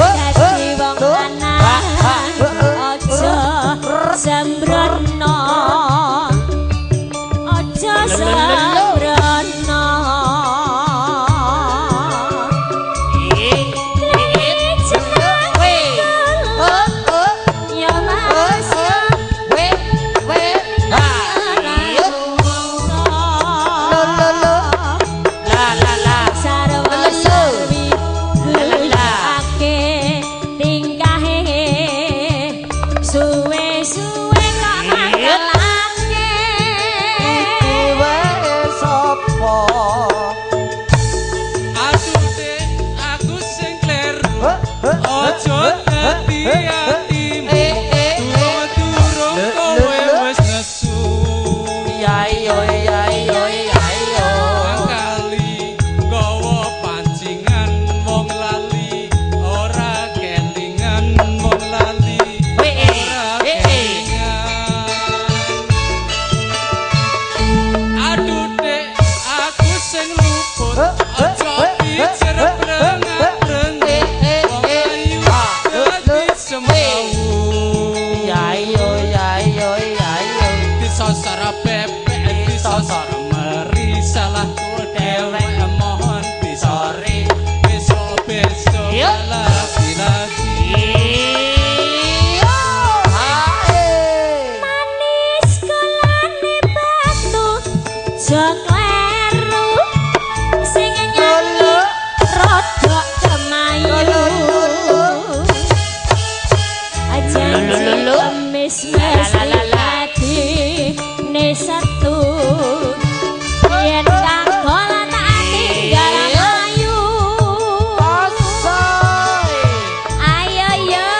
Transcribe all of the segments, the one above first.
Dadi wong lanang aja sembrono, aja sembrono. Ya Mas ya, sarwa sarwi guyake tingkahe, suwe-suwe kok mangkelake. Aduh Dek, aku sing kleru. Aja dadi atimu. Durung-durung kowe wis nesu. Nang kali nggawa pancingan wong lali, ora kelingan wong lali, ora kelingan. Aduh Dek, aku sing luput. Aja pijer prengat-prengut. Wong ayu dadi semrawut. Disosor bebek, disosor meri, salahku dhewek mohon disori. Besok-besok lagi-lagi. Manis kulane batu jokleru, sing nyanyi rodok kemayu. Janji kemis mesti dadine setu, yen kagolan tak tinggal ayu. Ayo yo.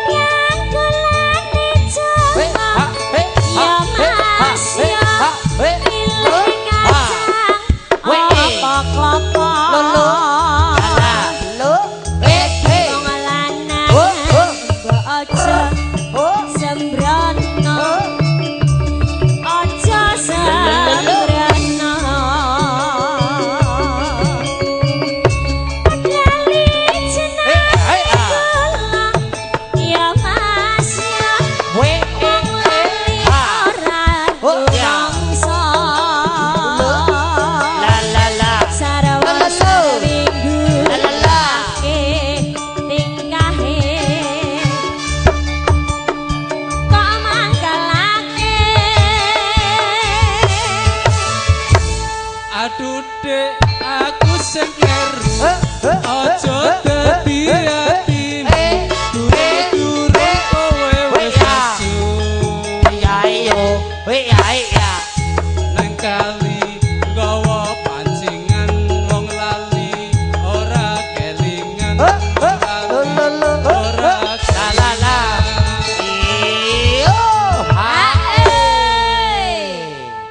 Yang kulane jongkok, ya Mas ya, pilih kacang apa klopo. Wong lanang mbok aja sembrono, aja sembrono. Lali jenenge kula, ya Mas ya, wong lali ora rumangsa. Sarwa sarwi guyake tingkahe, kok mangkelake. Aduh Dek, aku sing kleru. Aja dadi atimu. Durung-durung kowe wis nesu. Nang kali nggawa pancingan wong lali, ora kelingan wong lali, ora kelingan.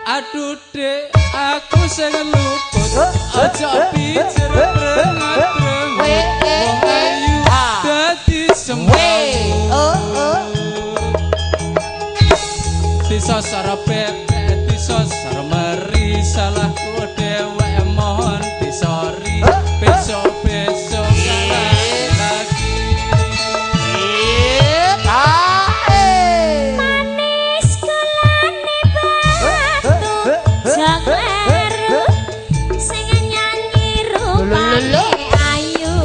Aduh Dek, aku sing luput. Aja pijer prengat-prengut. Wong ayu dadi semrawut. Disosor bebek, disosor meri, salahku dhewek mohon disori. Besok-besok lagi. Manis kulane batu jokleru, sing nyanyi rupane ayu.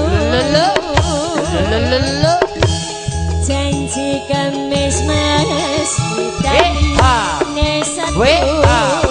Janji kemis mesti dadine setu.